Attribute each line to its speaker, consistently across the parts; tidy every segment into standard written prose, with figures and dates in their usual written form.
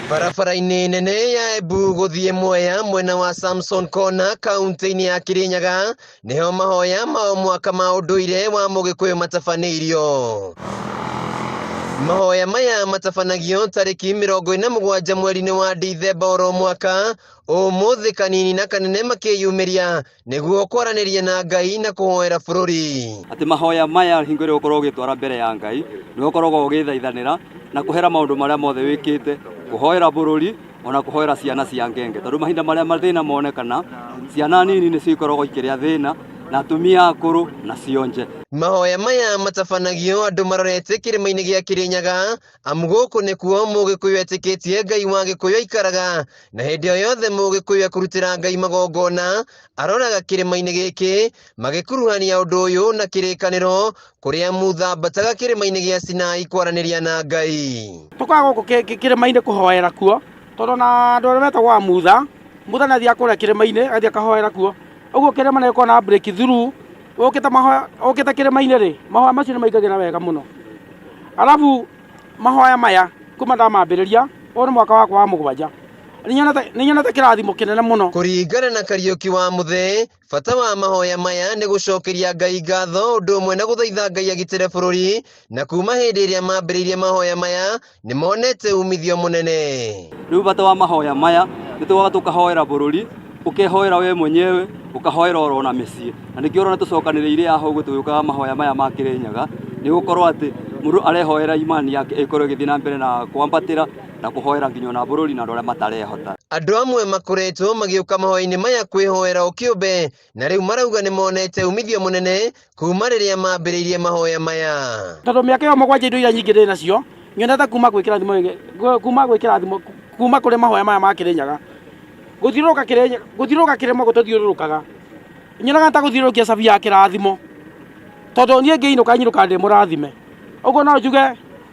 Speaker 1: Barabara-inĩ nene ya Embu gũthiĩ Mwea mwena wa Samson Corner kaunti-inĩ ya Kirinyaga nĩho mahoya ma o mwaka ma ũndũire wa Mũgĩkũyũ matabanĩirio. Mahoya maya matabanagio tarĩki 47 mweri-inĩ wa Dithemba oro mwaka, ũmũthĩ kanini na kanene makĩyumĩria nĩguo kwaranĩria na Ngai na kũhoera bũrũri.
Speaker 2: Atĩ mahoya maya hingo ĩrĩa ũkoragwo ũgĩtwara mbere ya Ngai nĩ ũkoragwo ũgĩthaithanĩra na kũhera maũndũ marĩa mothe wĩkĩte, kũhoera bũrũri ona kũhoera ciana cia ngenge, tondũ mahinda marĩa mathĩna monekana ciana nini nĩcio ikoragwo ikĩrĩa thĩna na atumia akũrũ na cionje.
Speaker 1: Mahoya maya matabanagio andũ marorete kĩrĩma-inĩ gĩa Kĩrĩnyaga, amu gũkũ nĩkuo Mũgĩkũyũ etĩkĩtie Ngai wa Gĩkũyũ aikaraga, na hĩndĩ o yothe Mũgĩkũyũ ekũrutĩra Ngai magongona, aroraga kĩrĩma-inĩ gĩkĩ, magĩkuruhania ũndũ ũyũ na kĩrĩkanĩro, kũrĩa Mutha ambataga kĩrĩma-inĩ gĩa Sinai kwaranĩria na Ngai.
Speaker 3: Tũkaga gũkũ kĩrĩma-inĩ kũhoera kuo, tondũ na andũ arĩa metagwo a Mutha, Mutha nĩ athiaga kũrĩa kĩrĩma-inĩ, agathiĩ akahoera kuo. Ũguo kĩrĩma nĩ gĩkoragwo na break through, ũkĩte mahoya, ũkĩte kĩrĩma-inĩ rĩ, mahoya macio nĩ maingagĩra wega mũno. Arabu mahoya maya kuma ndamambĩrĩria, ũyũ nĩ mwaka wakwa wa mũgwanja, nĩ nyonete kĩrathimo kĩnene mũno.
Speaker 1: Kũringana na Kariũki wa Mũthee, bata wa mahoya maya nĩ gũcokeria Ngai ngatho ũndũ ũmwe na gũthaitha Ngai agitĩre bũrũri, na kuma hĩndĩ ĩrĩa mambĩrĩirie mahoya maya nĩ monete umithio mũnene.
Speaker 2: Rĩu bata wa mahoya maya nĩ tũgoka tũkahoera bũrũri, ũkehoera we mwenyewe, ũkahoera oro na mĩciĩ. Na nĩkĩo ũrona tũcokanĩrĩire haha ũguo tũgĩũkaga mahoya maya ma Kĩrĩnyaga, nĩ gũkorwo atĩ mũndũ arehoera imani yake ĩkorwo ĩgĩthiĩ na mbere na kwambatĩra na kũhoera nginya ona bũrũri na andũ arĩa matarehota.
Speaker 1: Andũ amwe makoretwo magĩũka mahoya-inĩ maya kwĩhoera o kĩũmbe na rĩu marauga nĩ monete umithio mũnene kuma rĩrĩa mambĩrĩirie mahoya maya.
Speaker 3: Tondũ mĩaka ĩyo mũgwanja indo iria nyingĩ ndĩ nacio nyonete kuma gwĩ kĩrathimo kuma gwĩ kĩrathimo kuma kũrĩ mahoya maya ma Kĩrĩnyaga. Gũthiũrũrũka Kĩrĩnyaga, gũthiũrũrũka kĩrĩma gũtũthiũrũrũkaga. Nyonaga ta gũthiũrũrũkia cabi ya kĩrathimo tondũ niĩ ngĩinũka nyinũkaga ndĩ mũrathime. Ũguo no njuge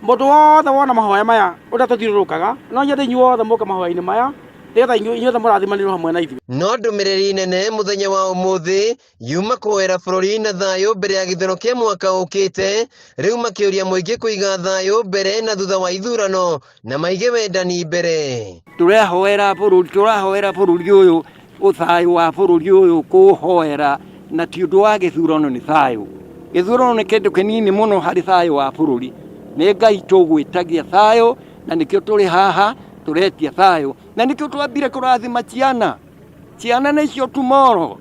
Speaker 3: mũndũ wothe wona mahoya maya ũrĩa tũthiũrũrũkaga, no nyende inyuothe mũke mahoya-inĩ maya nĩgetha inyuothe mũrathimanĩrwo hamwe na ithuĩ.
Speaker 1: No ndũmĩrĩri nene mũthenya wa ũmũthĩ yuma kũhoera bũrũri na thayũ mbere ya gĩthurano kĩa mwaka ũkĩte, rĩu makĩũria mũingĩ kũiga thayũ mbere na thutha wa ithurano na maige wendani mbere.
Speaker 4: Tũrahoera bũrũri, tũrahoera bũrũri ũyũ, thayũ wa bũrũri ũyũ kũũhoera na ti ũndũ wa gĩthurano nĩ thayũ. Gĩthurano nĩ kĩndũ kĩnini mũno harĩ thayũ wa bũrũri. Nĩ Ngai tũgwĩtagia thayũ na nĩkĩo tũrĩ haha tũretia thayũ na nĩkĩo twambire kũrathima ciana. Ciana nĩcio tomorrow.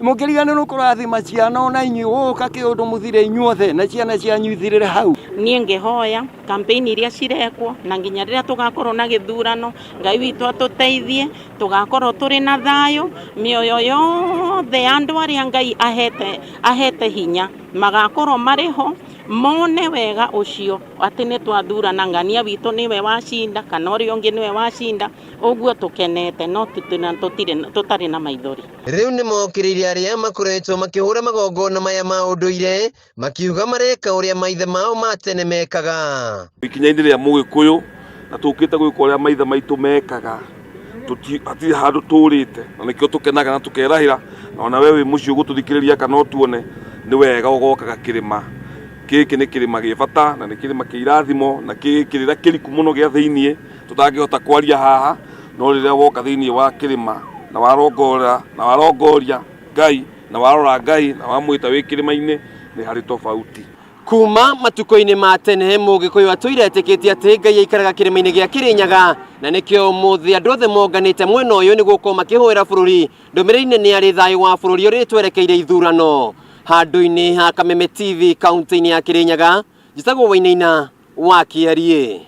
Speaker 4: Mũngĩriganĩrwo kũrathima ciana ona inyuĩ gũgũka kĩũndũ mũthire inyuothe na ciana cianyu ithirĩre hau.
Speaker 5: Niĩ ngĩhoya campaign iria cirekwo na nginya rĩrĩa tũgakorwo na gĩthurano, Ngai witũ atũteithie, tũgakorwo tũrĩ na thayũ, mĩoyo yothe ya andũ arĩa Ngai ahete, ahete hinya magakorwo marĩ ho, mone wega ũcio atĩ nĩ twathurana, ng'ania witũ nĩwe wacinda kana ũrĩa ũngĩ nĩwe wacinda, ũguo tũkenete no tũtarĩ na maithori.
Speaker 1: Rĩu nĩ mokĩrĩire arĩa makoretwo makĩhũra magongona maya ma ũndũire makiuga mareka ũrĩa maithe mao ma tene mekaga.
Speaker 6: Ikinya-inĩ rĩa Mũgĩkũyũ na tũkĩte gwĩka ũrĩa maithe maitũ mekaga, hatirĩ handũ tũrĩte na nĩkĩo tũkenaga na tũkerahĩra, na ona we wĩ mũciĩ ũgũtũthikĩrĩria kana ũtuone, nĩ wega ũgokaga kĩrĩma. Gĩkĩ nĩ kĩrĩma gĩ bata na nĩ kĩrĩma kĩ irathimo na kĩ kĩrĩra kĩriku mũno gĩa thĩiniĩ tũtangĩhota kwaria haha, no rĩrĩa woka thĩiniĩ wa kĩrĩma na warongora na warongoria Ngai na warora Ngai na wamwĩta wĩ kĩrĩma-inĩ nĩ harĩ tofauti.
Speaker 1: Kuma matukũ-inĩ ma tene Mũgĩkũyũ atũire etĩkĩtie atĩ Ngai aikaraga kĩrĩma-inĩ gĩa Kĩrĩnyaga, na nĩkĩo ũmũthĩ andũ othe monganĩte mwena ũyũ nĩguo gũkorwo makĩhoera bũrũri. Ndũmĩrĩri nene arĩ thayũ wa bũrũri ũrĩa twerekeire ithurano. Handũ-inĩ ha Kameme TV kaunti-inĩ ya Kĩrĩnyaga, njĩtagwo Wainaina wa Kĩariĩ.